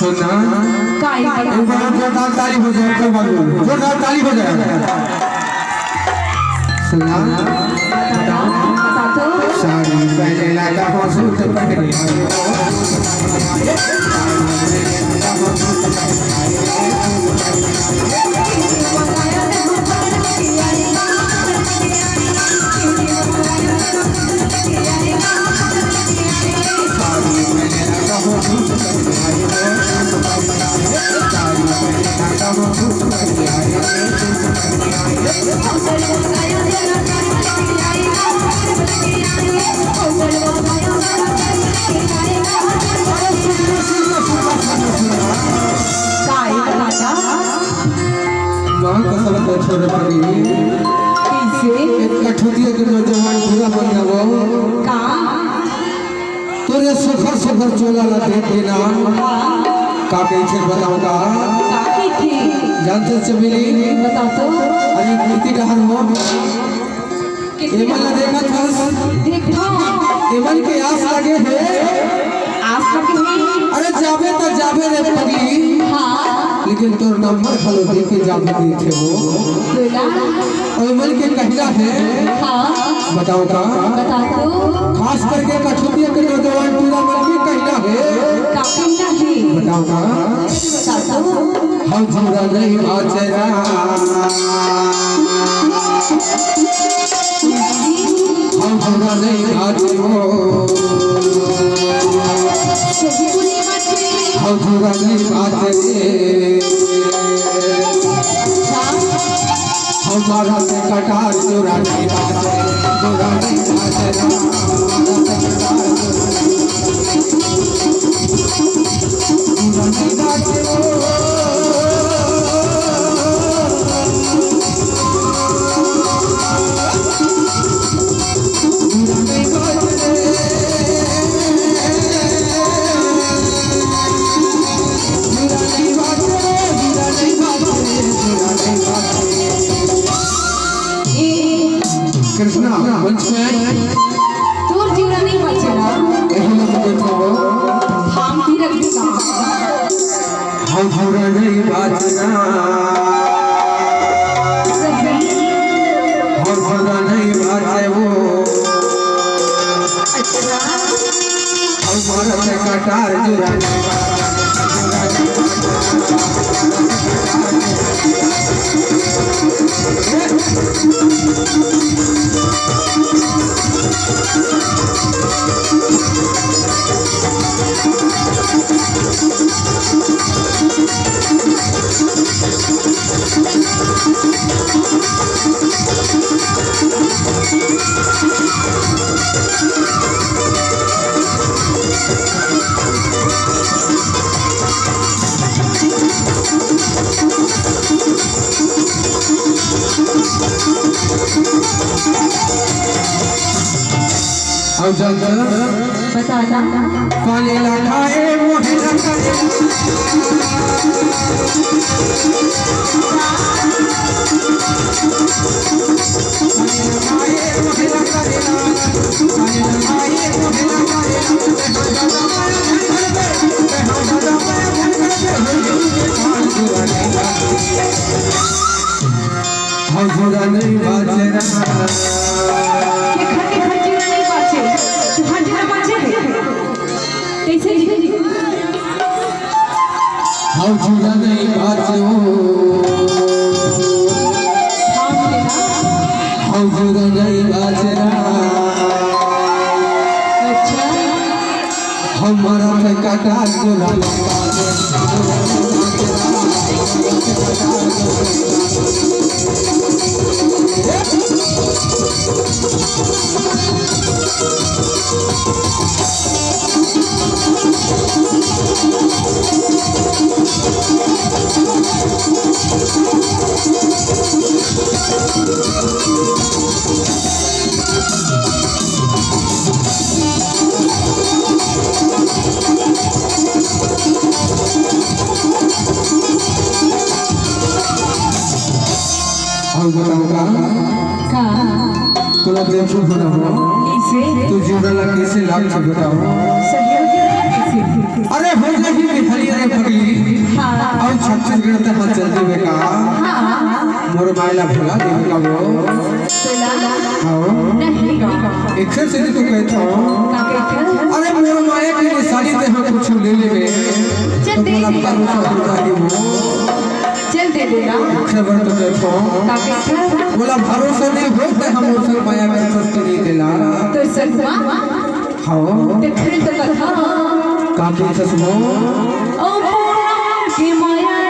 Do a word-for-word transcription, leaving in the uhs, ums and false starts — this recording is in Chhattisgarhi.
सुनना। काय? एक बार जोरदार ताली हो जाए, तो बाबू, जोरदार ताली हो जाए। सुनना। बता दो, बता दो। साड़ी पहने ला का सूट पहने। काय बताता? माँ कसम का छोड़ पड़ी। कैसे? एक कठुतिया के नौजवान पूरा बन जावो। का? तोरे सुखर सुखर चोला ला देख के ना। हाँ। का कहिथे बतावं का? का कहिथे? जानते चमेली? बता तो। अरे मूर्ति डहर हो। एमन ला देखत हस? देखो। एमन के आस लगे हे। आस लगे हे। अरे जाबे त जाबे रे पगली। हाँ। लेकिन तोर नंबर घलो दे के जाबे कहिथे वो। बोला। अउ एमन के कहिना हे। हाँ। बतावं का? बता तो। खास करके कठुतिया के नौजवान टूरा मन के कहिना हे। का कहिना हे? बतावं का? बता तो। हम झूरा नहीं बाचरा। हम झूरा नहीं बाचरा। हम झूरा नहीं बाचरा। हमारा से कटार चोरा नहीं बाचरा। चोरा नहीं बाचरा। कृष्णा, मंच में आए। तोर जीवन नहीं बचेगा। यही लोग बैठे हो। थाम के रख देगा। हम पूरा नहीं बाचना। सही। हम पूरा नहीं बाचे वो। अच्छा। हम भारत का कटार जुरा नहीं बाचे। अउ जानता? बता ना। पानी ला खाए मोहे ला खाए। हजूरा नहीं बाचरा। ये खट्टी खट्टी नहीं बाचे, तू हजूरा बाचे है। कैसे जी? हजूरा नहीं बाचरा। हाँ, बोले ना। हजूरा नहीं बाचरा। अच्छा। हमारा पे काटा चोरा। अउ बताओ का? का? तोला देखो बताओ। कैसे? तू जीवन ला कैसे लाग छे बताओ? सही। अरे हो जाही बिहारी रे पगली। हाँ। अउ छत्तीसगढ़ तक चल देबे का? हाँ। मोर माय ला भुला देबे का वो? तोला हाँ। नहीं। एखर से तो कहत हँव। का कहत हस? अरे मोर माया के निशानी ते हा कुछ ले लेबे। चल तो दे मोला दे। भरोसा हो जाही वो। चल दे देना। एखर बर तो कहत हँव। का कहत हस? मोला भरोसा नहीं होय ते हा मोर संग माया करथस कि नहीं तेला। तो संगमा? हाँ। ते फिर तो कथा। का कहत हस वो? ओ पूनम के माया